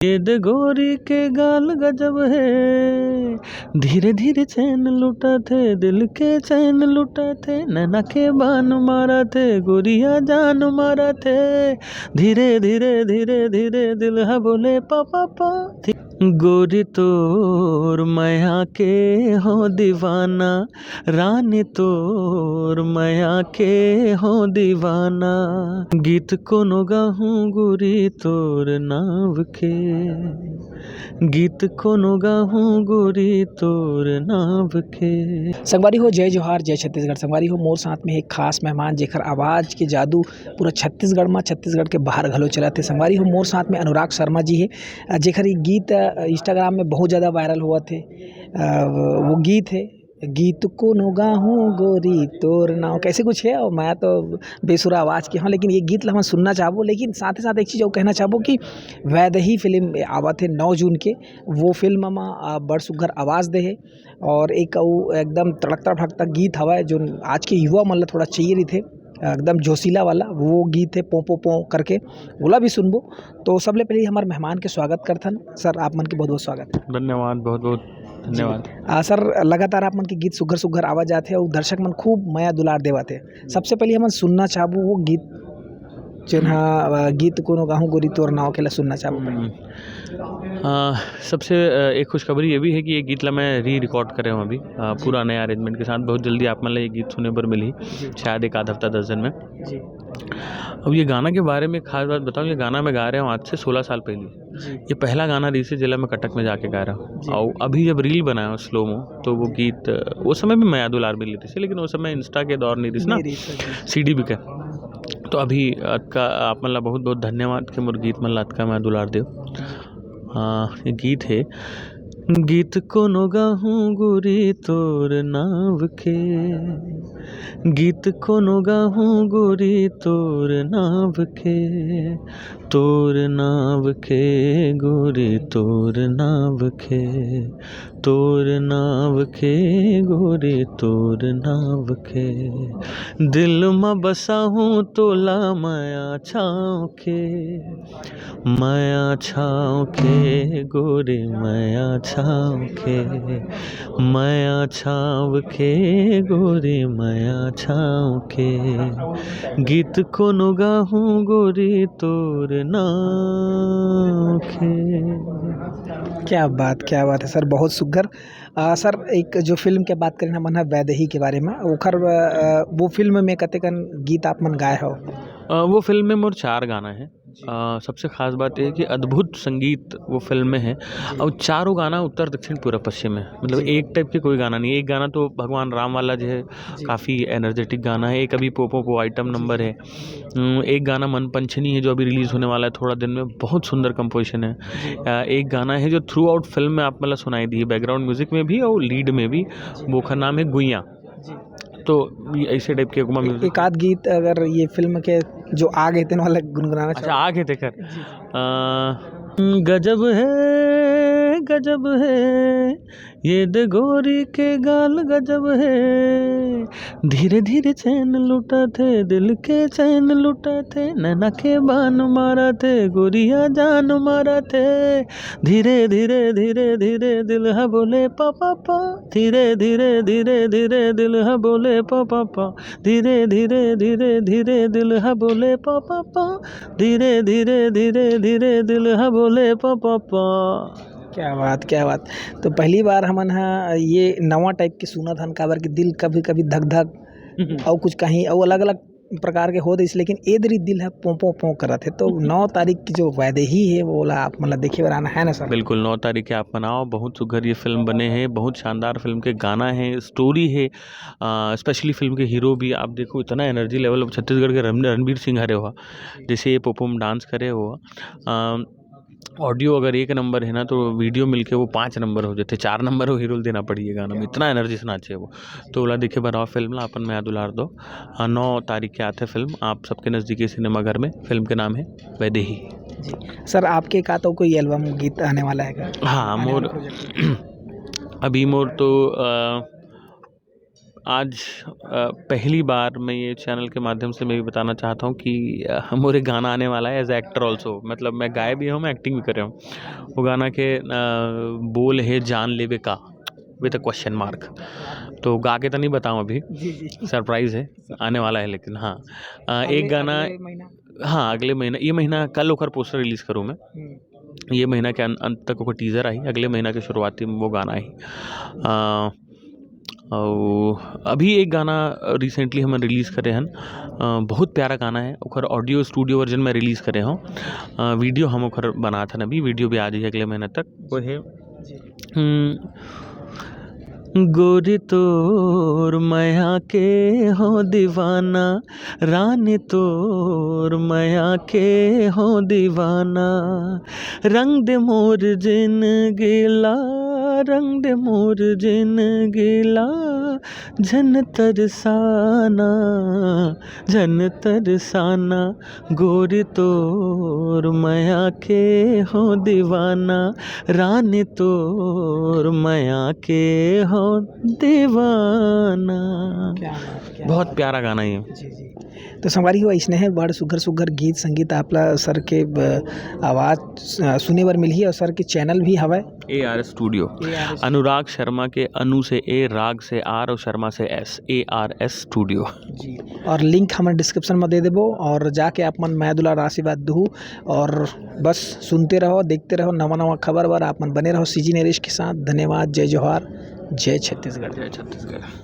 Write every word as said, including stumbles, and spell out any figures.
ये दे गोरी के गाल गजब हे, धीरे धीरे चैन लुटत हे, दिल के चैन लुटत हे, नैना के बान मारत हे, गोरिया जान मारत हे, धीरे धीरे धीरे धीरे दिल ह बोले पा पा पा। गोरी तोर मया के हो दीवाना, रानी तोर मया के हो दीवाना, गीत कोनो गाहूँ गोरी तोर नाव के, गीत कोनो गाहूँ गोरी तोर नाव के। संगवारी हो, जय जोहार, जय छत्तीसगढ़। संगवारी हो, मोर साथ में एक खास मेहमान, जेकर आवाज़ के जादू पूरा छत्तीसगढ़ में, छत्तीसगढ़ के बाहर घलो चलत हे। संगवारी हो, मोर साथ में अनुराग शर्मा जी हे, अ, जेकर ये गीत, अ, Instagram में बहुत ज़्यादा वायरल होवत हे। अ, वो गीत हे, गीत कोनो गाहूँ गोरी तोर नाव, कैसे कुछ हे, और मैं तो बेसुरा आवाज़ के हूँ, लेकिन ये गीत ला हमन सुनना चाहबो। लेकिन साथ ही साथ एक चीज़ और कहना चाहबो कि वैदेही फिल्म आवत हे नौ जून के, वो फिल्म म, अ, बड़ सुग्घर आवाज़ दे हे, और एक अउ एकदम तड़कता भड़कता गीत हवय, जो आज के युवा मन ला थोड़ा चाहिए रहिथे, एकदम जोशीला वाला, वो गीत हे पों पों पों करके, ओला भी सुनबो। तो सबले पहले हमर मेहमान के स्वागत करथन। सर, आप मन के बहुत बहुत स्वागत हे। धन्यवाद, बहुत बहुत धन्यवाद। आ, सर, लगातार आप मन के गीत सुग्घर सुग्घर आवा जात हे और दर्शक मन खूब मया दुलार देवत हे। सबसे पहले हमन सुनना चाहबो वो गीत, जेन ह, आ, गीत कोनो गाहूँ गोरी तोर नाव के ला सुनना चाहबो। हम्म। आ, सबसे, आ, एक खुशखबरी ये भी है कि ये गीत ला मैं री रिकॉर्ड करे हूँ अभी, आ, जी। पूरा नया अरेंजमेंट के साथ। बहुत जल्दी आप मन ला ये गीत सुने बर मिलही, जी। शायद एक आध हफ्ता, दस दिन में। जी। अब ये गाना के बारे में एक खास बात बताऊँ, ये गाना मैं गा रहा हूँ आज से सोलह साल पहले। जी। ये पहला गाना रहिसे जेला मैं कटक में जाके गाय रहा हूँ। जी। और अभी जब रील बनाया हूँ स्लो मो, तो वो गीत, वो समय भी मया दुलार मिल रहिसे, लेकिन वो समय Insta के दौर नहीं रहिस ना, नहीं रहिस, जी। CD भी का। तो अभी अतका आप मन ला बहुत बहुत धन्यवाद कि मोर गीत मन ला अतका मया दुलार देव। हाँ, ये गीत हे, गीत कोनो गाहूँ गोरी तोर नाव के, गीत कोनो गाहूँ गोरी तोर नाव के, तोर नाव के गोरी तोर नाव के, तोर नाव के गोरी तोर नाव के, दिल म बसाहूँ तोला मया छाँव के, मया छाँव के गोरी मया छाँव के, मया छाँव के गोरी मया छाँव के, गीत कोनो गाहूँ गोरी तोर नाव के। क्या बात, क्या बात है सर, बहुत सुघर। आ, सर, एक जो फिल्म के बात करेन हमन ह वैदेही के बारे में, ओखर, अ, वो फिल्म में कतेकन गीत आप मन गाए हव? अ, वो फिल्म में मोर चार गाना है। जी। अ, सबसे खास बात ये है कि अद्भुत संगीत वो फिल्म में है। जी। और चारों गाना उत्तर दक्षिण पूर्व पश्चिम है, मतलब जी। एक टाइप के कोई गाना नहीं है। एक गाना तो भगवान राम वाला जो है, जी। काफ़ी एनर्जेटिक गाना है। एक अभी पो पो पो आइटम जी, नंबर जी। है। हम्म, एक गाना मन पंछनी है जो अभी रिलीज होने वाला है थोड़ा दिन में, बहुत सुंदर कंपोजिशन है। जी। अ, एक गाना है जो थ्रू आउट फिल्म में आप मतलब सुनाई दी है, बैकग्राउंड म्यूजिक में भी और लीड में भी, जी। वो का नाम है गुइया। जी। तो ये ऐसे टाइप के ओमा ए-, म्यूजिक एक आध गीत अगर ये फिल्म के जो आग है तेन वाला गुनगुनाना अच्छा, चाहो। आग है तेकर। जी। अ, गजब है, गजब है, ये दे गोरी के गाल गजब है, धीरे धीरे चैन लुटत है, दिल के चैन लुटत है, नैना के बान मारत है, गोरिया जान मारत है, धीरे धीरे धीरे धीरे दिल ह बोले पा पा पा, धीरे धीरे धीरे धीरे दिल ह बोले पा पा पा, धीरे धीरे धीरे धीरे दिल ह बोले पा पा पा, धीरे धीरे धीरे धीरे दिल ह बोले पा पा पा। क्या बात, क्या बात। तो पहली बार हमन ह ये नवा टाइप के सुनत हन, काबर कि दिल कभी-कभी धक-धक अउ कुछ कहीं अउ अलग-अलग प्रकार के होत रहिस, लेकिन ए दरी दिल ह पों, पों, पों करत हे। तो नौ तारीख की जो वैदेही हे, वो ला आप मन ला देखे बर आना है ना सर? बिल्कुल, नौ तारीख के आप मन आओ। बहुत सुघर ये फिल्म बने हे, बहुत शानदार फिल्म के गाना हे, स्टोरी हे। अ, स्पेशली फिल्म के हीरो भी आप देखो, इतना एनर्जी लेवल। अब छत्तीसगढ़ के रण-, रणवीर सिंह हरे हुआ, जैसे ये पोपो में डांस करे हुआ। अ, ऑडियो अगर एक नंबर है ना, तो वीडियो मिलके वो पाँच नंबर हो जाते, चार नंबर वो हीरो ल देना पड़ी ये गाना में, क्या इतना एनर्जी से नाचे वो। तो ओला देखे बर आओ फिल्म ला, अपन मया दुलार दो। हाँ, नौ तारीख के आथे फिल्म आप सबके नज़दीकी सिनेमाघर में। फिल्म के नाम है वैदेही। जी। सर, आपके का तो कोई एल्बम गीत आने वाला है क्या? हाँ, आने मोर वाला प्रोजेक्ट? अभी मोर तो, अ, आज अ, पहली बार मैं ये चैनल के माध्यम से मैं भी बताना चाहता हूँ कि अ, मोर एक गाना आने वाला है as actor also। मतलब, मैं गाए भी हूँ, मैं एक्टिंग भी करे हूँ। वो गाना के अ, बोल है जान लेबे का, with a question mark। तो गा के तो नहीं बताऊँ अभी, जी जी। सरप्राइज है, आने वाला है। लेकिन हाँ, अ, अगले- एक गाना, अगले महीना। हाँ, अगले महीना, ये महीना कल ओकर पोस्टर रिलीज करूँ मैं। हम्म। ये महीना के अं-, अंत तक ओकर टीजर आही, अगले महीना के शुरुआती में वो गाना आही। अ, अउ अभी एक गाना रिसेंटली हमन रिलीज करे हन, अ, बहुत प्यारा गाना है, ओकर ऑडियो स्टूडियो वर्जन में रिलीज करे हों। अ, वीडियो हम ओकर बनात हन अभी, वीडियो भी आ जाही अगले महीना तक। वो है, हम्म, गोरी तोर मया के हो दीवाना, रानी तोर मया के हो दीवाना, रंग दे मोर जिनगी ला, रंग दे मोर जिनगी ला, झन तरसाना, झन तरसाना, गोरी तोर मया के हो दीवाना, रानी तोर मया के हो दीवाना। क्या बात, क्या बहुत बात। प्यारा गाना ये। जी जी। तो संगवारी हो, इसने है बड़ सुघर सुघर गीत संगीत आपला सर के ब-, आवाज अ, सुने बर मिलही और सर के चैनल भी हवय। A R S studio. A R S. Anurag Sharma के अनु से ए, राग से आर और शर्मा से S, A R S studio. जी, और लिंक हमन डिस्क्रिप्शन में दे देबो और जाके आप मन मया दुलार आशीर्वाद दहू और बस सुनते रहो, देखते रहो नवा नवा खबर बर। आप मन बने रहो सीजी नरेश के साथ। धन्यवाद, जय जोहार, जय छत्तीसगढ़। जय छत्तीसगढ़।